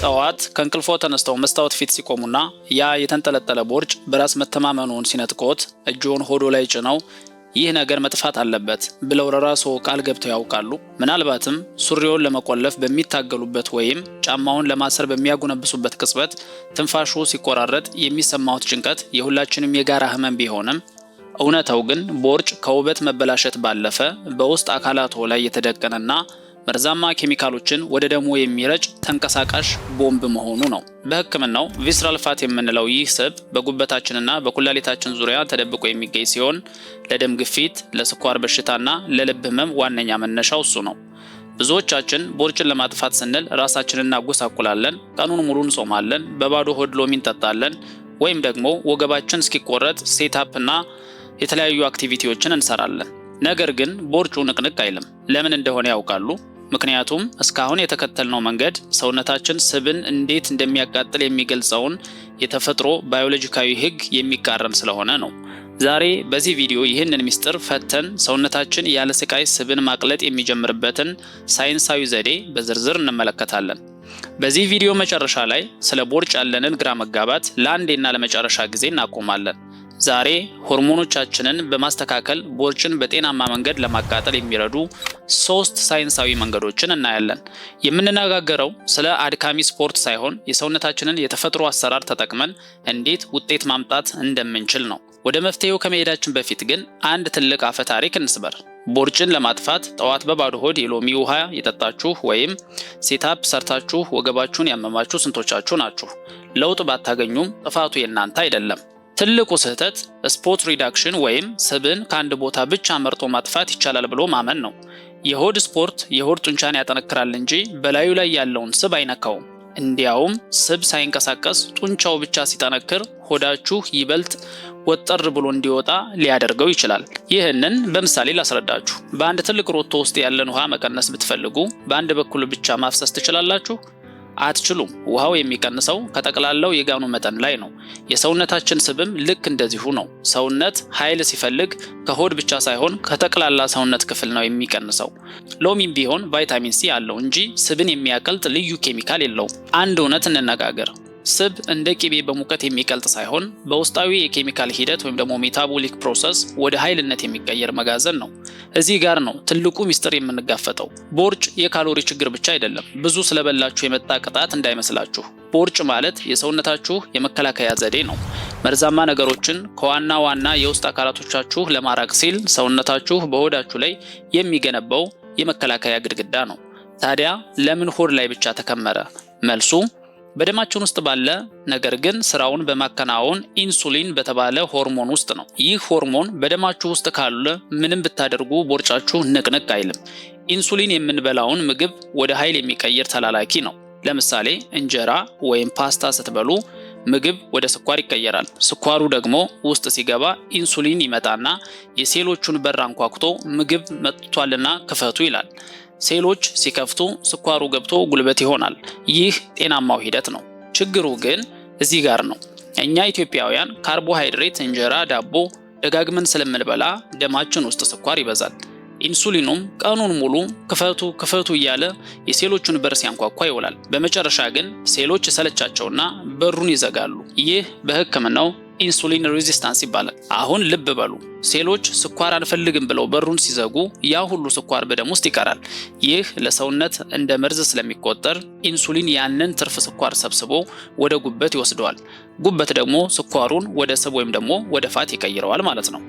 ጠዋት ከእንቅልፎ ተነስተው መስታወት ፊት ሲቆሙና ያ የተንጠለጠለ ቦርጭ በራስ መተማመኑን ሲነጥቆት እጅዎን ሆዶ ላይ ጭነው ይህ ነገር መጥፋት አለበት ብለው ለራስዎ ቃል ገብተው ያውቃሉ? ምናልባትም ሱሪውን ለመቆለፍ በሚታገሉበት ወይም ጫማውን ለማሰር በሚያጎነብሱበት ቅጽበት ትንፋሹ ሲቆራረጥ የሚሰማዎት ጭንቀት የሁላችንም የጋራ ህመም ቢሆንም፣ እውነታው ግን ቦርጭ ከውበት መበላሸት ባለፈ በውስጥ አካላቶ ላይ የተደቀነና መርዛማ ኬሚካሎችን ወደ ደሞ የሚረጭ ተንቀሳቃሽ ቦምብ መሆኑ ነው። በሕክምናው visceral fat የምንለው ይህ ስብ በጉበታችንና በኩላሊታችን ዙሪያ ተደብቆ የሚገኝ ሲሆን፣ ለደም ግፊት፣ ለስኳር በሽታና ለልብ ህመም ዋነኛ መነሻው እሱ ነው። ብዙዎቻችን ቦርጭን ለማጥፋት ስንል ራሳችንን እናጎሳቁላለን፣ ቀኑን ሙሉ እንጾማለን፣ በባዶ ሆድ ሎሚ እንጠጣለን፣ ወይም ደግሞ ወገባችን እስኪቆረጥ sit up እና የተለያዩ activity ዎችን እንሰራለን። ነገር ግን ቦርጩ ንቅንቅ አይልም። ለምን እንደሆነ ያውቃሉ? ምክንያቱም እስካሁን የተከተልነው መንገድ ሰውነታችን ስብን እንዴት እንደሚያቃጥል የሚገልጸውን የተፈጥሮ ባዮሎጂካዊ ሕግ የሚቃረን ስለሆነ ነው። ዛሬ በዚህ ቪዲዮ ይህንን ሚስጥር ፈተን ሰውነታችን ያለ ስቃይ ስብን ማቅለጥ የሚጀምርበትን ሳይንሳዊ ዘዴ በዝርዝር እንመለከታለን። በዚህ ቪዲዮ መጨረሻ ላይ ስለ ቦርጭ ያለንን ግራ መጋባት ለአንዴና ለመጨረሻ ጊዜ እናቆማለን። ዛሬ ሆርሞኖቻችንን በማስተካከል ቦርጭን በጤናማ መንገድ ለማቃጠል የሚረዱ ሶስት ሳይንሳዊ መንገዶችን እናያለን። የምንነጋገረው ስለ አድካሚ ስፖርት ሳይሆን የሰውነታችንን የተፈጥሮ አሰራር ተጠቅመን እንዴት ውጤት ማምጣት እንደምንችል ነው። ወደ መፍትሄው ከመሄዳችን በፊት ግን አንድ ትልቅ አፈ ታሪክ እንስበር። ቦርጭን ለማጥፋት ጠዋት በባዶ ሆድ የሎሚ ውሃ የጠጣችሁ ወይም sit up ሰርታችሁ ወገባችሁን ያመማችሁ ስንቶቻችሁ ናችሁ? ለውጥ ባታገኙም ጥፋቱ የእናንተ አይደለም። ትልቁ ስህተት spot reduction ወይም ስብን ከአንድ ቦታ ብቻ መርጦ ማጥፋት ይቻላል ብሎ ማመን ነው። የሆድ ስፖርት የሆድ ጡንቻን ያጠነክራል እንጂ በላዩ ላይ ያለውን ስብ አይነካውም። እንዲያውም ስብ ሳይንቀሳቀስ ጡንቻው ብቻ ሲጠነክር ሆዳችሁ ይበልጥ ወጠር ብሎ እንዲወጣ ሊያደርገው ይችላል። ይህንን በምሳሌ ላስረዳችሁ። በአንድ ትልቅ ሮቶ ውስጥ ያለን ውሃ መቀነስ ብትፈልጉ በአንድ በኩል ብቻ ማፍሰስ ትችላላችሁ? አትችሉም። ውሃው የሚቀንሰው ከጠቅላላው የጋኑ መጠን ላይ ነው። የሰውነታችን ስብም ልክ እንደዚሁ ነው። ሰውነት ኃይል ሲፈልግ ከሆድ ብቻ ሳይሆን ከጠቅላላ ሰውነት ክፍል ነው የሚቀንሰው። ሎሚም ቢሆን ቫይታሚን ሲ አለው እንጂ ስብን የሚያቀልጥ ልዩ ኬሚካል የለውም። አንድ እውነት እንነጋገር። ስብ እንደ ቂቤ በሙቀት የሚቀልጥ ሳይሆን በውስጣዊ የኬሚካል ሂደት ወይም ደግሞ metabolic process ወደ ኃይልነት የሚቀየር መጋዘን ነው። እዚህ ጋር ነው ትልቁ ሚስጥር የምንጋፈጠው። ቦርጭ የካሎሪ ችግር ብቻ አይደለም። ብዙ ስለበላችሁ የመጣ ቅጣት እንዳይመስላችሁ። ቦርጭ ማለት የሰውነታችሁ የመከላከያ ዘዴ ነው። መርዛማ ነገሮችን ከዋና ዋና የውስጥ አካላቶቻችሁ ለማራቅ ሲል ሰውነታችሁ በሆዳችሁ ላይ የሚገነባው የመከላከያ ግድግዳ ነው። ታዲያ ለምን ሆድ ላይ ብቻ ተከመረ? መልሱ በደማችን ውስጥ ባለ ነገር ግን ስራውን በማከናወን ኢንሱሊን በተባለ ሆርሞን ውስጥ ነው። ይህ ሆርሞን በደማችሁ ውስጥ ካለ ምንም ብታደርጉ ቦርጫችሁ ንቅንቅ አይልም። ኢንሱሊን የምንበላውን ምግብ ወደ ኃይል የሚቀይር ተላላኪ ነው። ለምሳሌ እንጀራ ወይም ፓስታ ስትበሉ ምግብ ወደ ስኳር ይቀየራል። ስኳሩ ደግሞ ውስጥ ሲገባ ኢንሱሊን ይመጣና የሴሎቹን በር አንኳኩቶ ምግብ መጥቷልና ክፈቱ ይላል። ሴሎች ሲከፍቱ ስኳሩ ገብቶ ጉልበት ይሆናል። ይህ ጤናማው ሂደት ነው። ችግሩ ግን እዚህ ጋር ነው። እኛ ኢትዮጵያውያን ካርቦሃይድሬት፣ እንጀራ፣ ዳቦ ደጋግመን ስለምንበላ ደማችን ውስጥ ስኳር ይበዛል። ኢንሱሊኑም ቀኑን ሙሉ ክፈቱ ክፈቱ እያለ የሴሎቹን በር ሲያንኳኳ ይውላል። በመጨረሻ ግን ሴሎች ይሰለቻቸውና በሩን ይዘጋሉ። ይህ በሕክምናው insulin resistance ይባላል። አሁን ልብ በሉ፣ ሴሎች ስኳር አንፈልግም ብለው በሩን ሲዘጉ ያ ሁሉ ስኳር በደም ውስጥ ይቀራል። ይህ ለሰውነት እንደ መርዝ ስለሚቆጠር ኢንሱሊን ያንን ትርፍ ስኳር ሰብስቦ ወደ ጉበት ይወስደዋል። ጉበት ደግሞ ስኳሩን ወደ ስብ ወይም ደግሞ ወደ fat ይቀይረዋል ማለት ነው።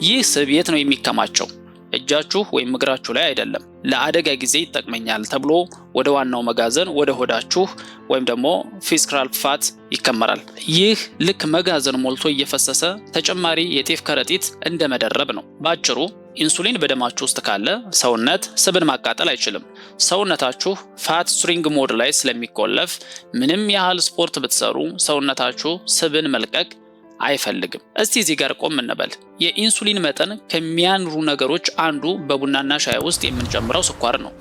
ይህ ስብ የት ነው የሚከማቸው? እጃችሁ ወይም እግራችሁ ላይ አይደለም። ለአደጋ ጊዜ ይጠቅመኛል ተብሎ ወደ ዋናው መጋዘን፣ ወደ ሆዳችሁ ወይም ደግሞ visceral fat ይከመራል። ይህ ልክ መጋዘን ሞልቶ እየፈሰሰ ተጨማሪ የጤፍ ከረጢት እንደ መደረብ ነው። ባጭሩ ኢንሱሊን በደማችሁ ውስጥ ካለ ሰውነት ስብን ማቃጠል አይችልም። ሰውነታችሁ fat storing mode ላይ ስለሚቆለፍ ምንም ያህል ስፖርት ብትሰሩ ሰውነታችሁ ስብን መልቀቅ አይፈልግም። እስቲ እዚህ ጋር ቆም እንበል። የኢንሱሊን መጠን ከሚያንሩ ነገሮች አንዱ በቡናና ሻይ ውስጥ የምንጨምረው ስኳር ነው።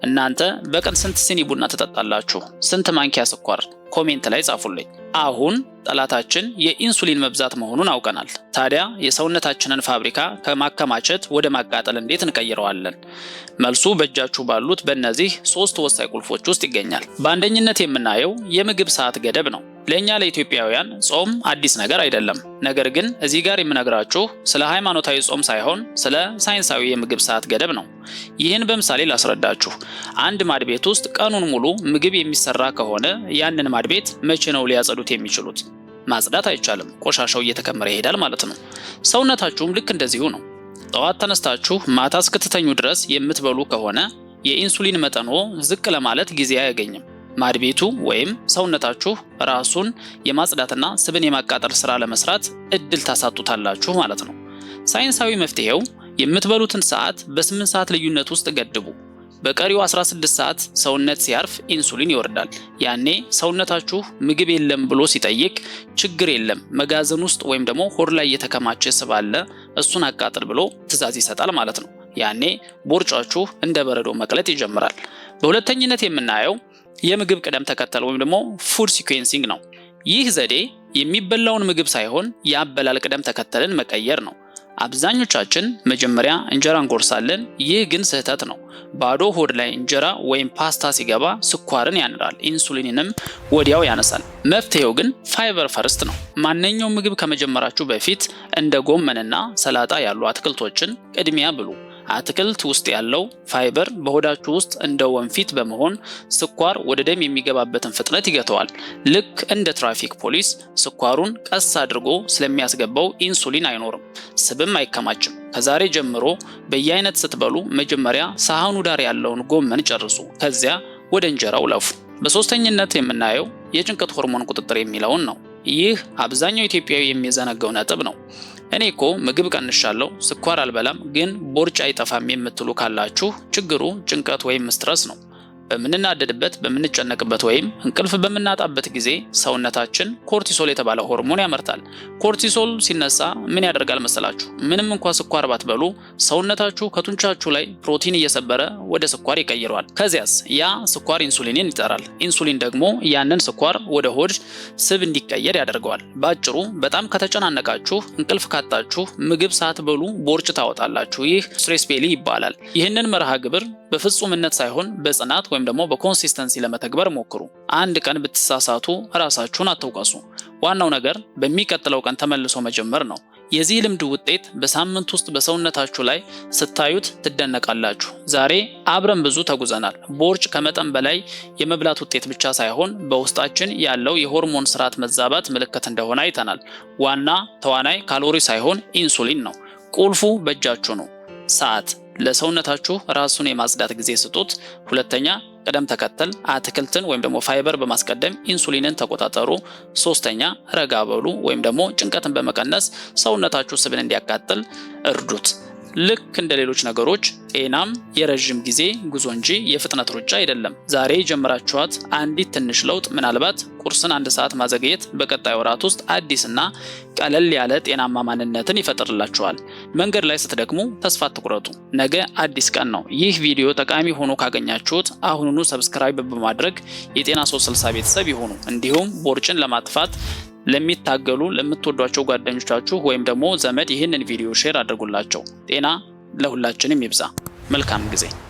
እናንተ በቀን ስንት ሲኒ ቡና ትጠጣላችሁ? ስንት ማንኪያ ስኳር? Comment ላይ ጻፉልኝ። አሁን ጠላታችን የኢንሱሊን መብዛት መሆኑን አውቀናል። ታዲያ የሰውነታችንን ፋብሪካ ከማከማቸት ወደ ማቃጠል እንዴት እንቀይረዋለን? መልሱ በእጃችሁ ባሉት በእነዚህ ሶስት ወሳኝ ቁልፎች ውስጥ ይገኛል። በአንደኝነት የምናየው የምግብ ሰዓት ገደብ ነው። ለእኛ ለኢትዮጵያውያን ጾም አዲስ ነገር አይደለም። ነገር ግን እዚህ ጋር የምነግራችሁ ስለ ሃይማኖታዊ ጾም ሳይሆን ስለ ሳይንሳዊ የምግብ ሰዓት ገደብ ነው። ይህን በምሳሌ ላስረዳችሁ። አንድ ማድቤት ውስጥ ቀኑን ሙሉ ምግብ የሚሰራ ከሆነ ያንን ማድቤት መቼ ነው ሊያጸዱት የሚችሉት? ማጽዳት አይቻልም። ቆሻሻው እየተከመረ ይሄዳል ማለት ነው። ሰውነታችሁም ልክ እንደዚሁ ነው። ጠዋት ተነስታችሁ ማታ እስክትተኙ ድረስ የምትበሉ ከሆነ የኢንሱሊን መጠኖ ዝቅ ለማለት ጊዜ አያገኝም። ማድቤቱ ወይም ሰውነታችሁ ራሱን የማጽዳትና ስብን የማቃጠል ስራ ለመስራት እድል ታሳጡታላችሁ ማለት ነው። ሳይንሳዊ መፍትሄው የምትበሉትን ሰዓት በ8 ሰዓት ልዩነት ውስጥ ገድቡ። በቀሪው 16 ሰዓት ሰውነት ሲያርፍ ኢንሱሊን ይወርዳል። ያኔ ሰውነታችሁ ምግብ የለም ብሎ ሲጠይቅ ችግር የለም፣ መጋዘን ውስጥ ወይም ደግሞ ሆድ ላይ የተከማቸ ስብ አለ፣ እሱን አቃጥል ብሎ ትዕዛዝ ይሰጣል ማለት ነው። ያኔ ቦርጫችሁ እንደ በረዶ መቅለጥ ይጀምራል። በሁለተኝነት የምናየው የምግብ ቅደም ተከተል ወይም ደግሞ food sequencing ነው። ይህ ዘዴ የሚበላውን ምግብ ሳይሆን የአበላል ቅደም ተከተልን መቀየር ነው። አብዛኞቻችን መጀመሪያ እንጀራ እንጎርሳለን። ይህ ግን ስህተት ነው። ባዶ ሆድ ላይ እንጀራ ወይም ፓስታ ሲገባ ስኳርን ያንራል፣ ኢንሱሊንንም ወዲያው ያነሳል። መፍትሄው ግን fiber first ነው። ማንኛውም ምግብ ከመጀመራችሁ በፊት እንደ ጎመንና ሰላጣ ያሉ አትክልቶችን ቅድሚያ ብሉ። አትክልት ውስጥ ያለው ፋይበር በሆዳችሁ ውስጥ እንደ ወንፊት በመሆን ስኳር ወደ ደም የሚገባበትን ፍጥነት ይገተዋል። ልክ እንደ ትራፊክ ፖሊስ ስኳሩን ቀስ አድርጎ ስለሚያስገባው ኢንሱሊን አይኖርም፣ ስብም አይከማችም። ከዛሬ ጀምሮ በየአይነት ስትበሉ መጀመሪያ ሳህኑ ዳር ያለውን ጎመን ጨርሱ፣ ከዚያ ወደ እንጀራው ለፉ። በሶስተኝነት የምናየው የጭንቀት ሆርሞን ቁጥጥር የሚለውን ነው። ይህ አብዛኛው ኢትዮጵያዊ የሚዘነጋው ነጥብ ነው። እኔ እኮ ምግብ ቀንሻለሁ፣ ስኳር አልበላም፣ ግን ቦርጭ አይጠፋም የምትሉ ካላችሁ ችግሩ ጭንቀት ወይም stress ነው። በምንናደድበት፣ በምንጨነቅበት ወይም እንቅልፍ በምናጣበት ጊዜ ሰውነታችን cortisol የተባለ ሆርሞን ያመርታል። Cortisol ሲነሳ ምን ያደርጋል መሰላችሁ? ምንም እንኳ ስኳር ባትበሉ ሰውነታችሁ ከጡንቻችሁ ላይ ፕሮቲን እየሰበረ ወደ ስኳር ይቀይረዋል። ከዚያስ ያ ስኳር ኢንሱሊንን ይጠራል። ኢንሱሊን ደግሞ ያንን ስኳር ወደ ሆድ ስብ እንዲቀየር ያደርገዋል። በአጭሩ በጣም ከተጨናነቃችሁ፣ እንቅልፍ ካጣችሁ፣ ምግብ ሳትበሉ ቦርጭ ታወጣላችሁ። ይህ stress belly ይባላል። ይህንን መርሃ ግብር በፍጹምነት ሳይሆን በጽናት ወይም ደግሞ በ consistency ለመተግበር ሞክሩ። አንድ ቀን ብትሳሳቱ ራሳችሁን አትውቀሱ። ዋናው ነገር በሚቀጥለው ቀን ተመልሶ መጀመር ነው። የዚህ ልምድ ውጤት በሳምንት ውስጥ በሰውነታችሁ ላይ ስታዩት ትደነቃላችሁ። ዛሬ አብረን ብዙ ተጉዘናል። ቦርጭ ከመጠን በላይ የመብላት ውጤት ብቻ ሳይሆን በውስጣችን ያለው የሆርሞን ስርዓት መዛባት ምልክት እንደሆነ አይተናል። ዋና ተዋናይ ካሎሪ ሳይሆን ኢንሱሊን ነው። ቁልፉ በእጃችሁ ነው። ሰዓት ለሰውነታችሁ ራሱን የማጽዳት ጊዜ ስጡት። ሁለተኛ ቅደም ተከተል አትክልትን ወይም ደግሞ ፋይበር በማስቀደም ኢንሱሊንን ተቆጣጠሩ። ሶስተኛ ረጋ በሉ ወይም ደግሞ ጭንቀትን በመቀነስ ሰውነታችሁ ስብን እንዲያቃጥል እርዱት። ልክ እንደ ሌሎች ነገሮች ጤናም የረዥም ጊዜ ጉዞ እንጂ የፍጥነት ሩጫ አይደለም። ዛሬ የጀመራችኋት አንዲት ትንሽ ለውጥ ምናልባት ቁርስን አንድ ሰዓት ማዘግየት በቀጣይ ወራት ውስጥ አዲስና ቀለል ያለ ጤናማ ማንነትን ይፈጥርላችኋል። መንገድ ላይ ስትደክሙ ተስፋ አትቁረጡ። ነገ አዲስ ቀን ነው። ይህ ቪዲዮ ጠቃሚ ሆኖ ካገኛችሁት አሁኑኑ subscribe በማድረግ የጤና 360 ቤተሰብ ይሁኑ። እንዲሁም ቦርጭን ለማጥፋት ለሚታገሉ ለምትወዷቸው ጓደኞቻችሁ ወይም ደግሞ ዘመድ ይህንን ቪዲዮ share አድርጉላቸው። ጤና ለሁላችንም ይብዛ። መልካም ጊዜ።